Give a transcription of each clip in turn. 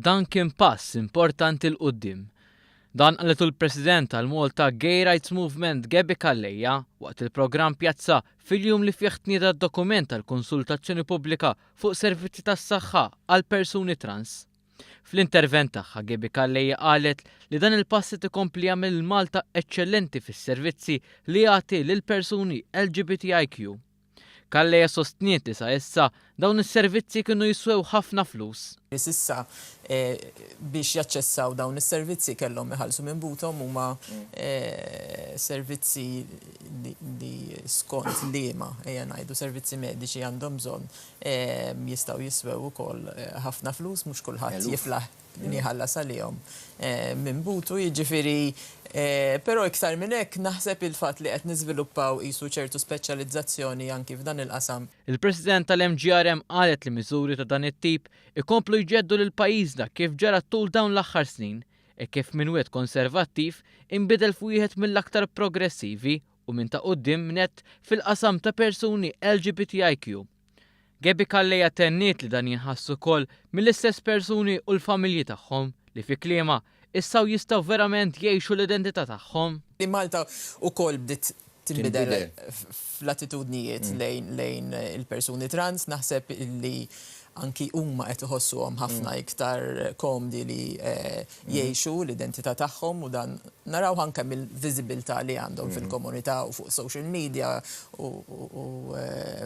dan kien pass importanti 'l quddiem. Dan qalitu l-President tal-Malta Gay Rights Movement Gaby Calleja waqt il-programm Pjazza fil-jum li fih tnieda d-dokument tal-konsultazzjoni pubblika fuq servizzi tas-saħħa għal persuni trans. Fl-intervent tagħha Gaby Calleja qalet li dan il-pass qed ikompli jagħmel lil Malta eċċellenti fis-servizzi li jagħti lil persuni LGBTIQ. Calleja sostniet li sa issa dawn is-servizzi kienu jiswew ħafna flus. S'issa biex jaċċessaw dawn is-servizzi kellhom iħallsu minn buthom huma servizzi li skont liema, ejja ngħidu, servizzi mediċi għandhom bżonn jistgħu jiswew ukoll ħafna flus, mhux kulħadd jiflaħ li jħallas għalihom minn butu, jiġifieri però iktar minn hekk naħseb il-fatt li qed niżviluppaw qisu ċertu speċjalizzazzjoni anki f'dan il-qasam. Il-President tal-MGRM qalet li miżuri ta' dan it-tip ikomplu jġeddu lil pajjiżna kif ġara tul dawn l-aħħar snin, hekk kif minn wieħed konservattiv inbidel f'wieħed mill-aktar progressivi u minn ta' quddiem nett fil-qasam ta' persuni LGBTIQ. Gaby Calleja tenniet li dan jinħass ukoll mill-istess persuni u l-familji tagħhom li fi kliemha issa jistgħu verament jgħixu l-identità tagħhom. Malta wkoll bdiet tinbidel fl-attitudnijiet lejn il-persuni trans, naħseb li anki huma qed iħossuhom ħafna iktar komdi li jgħixu l-identità tagħhom u dan naraw anke mill-viżibilità li għandhom fil-komunità u fuq social media u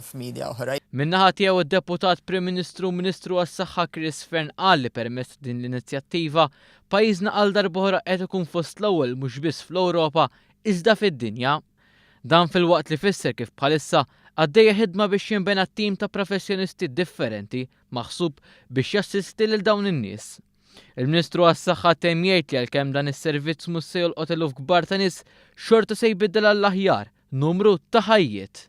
f'media oħra. Min-naħa tiegħu d-Deputat Prim Ministru u Ministru għas-Saħħa Chris Fearne qal li permezz ta' din l-inizjattiva, pajjiżna għal darb'oħra qed ikun fost l-ewwel mhux biss fl-Ewropa iżda fid-dinja. Dan filwaqt li fisser kif bħalissa għaddejja ħidma biex jinbena tim ta' professjonisti differenti maħsub biex jassisti lil dawn in-nies. Il-Ministru għas-Saħħa temm jgħid li għalkemm dan is-servizz mhux se jolqot eluf kbar ta' nies, xorta se jbiddel għall-aħjar numru ta' ħajjiet.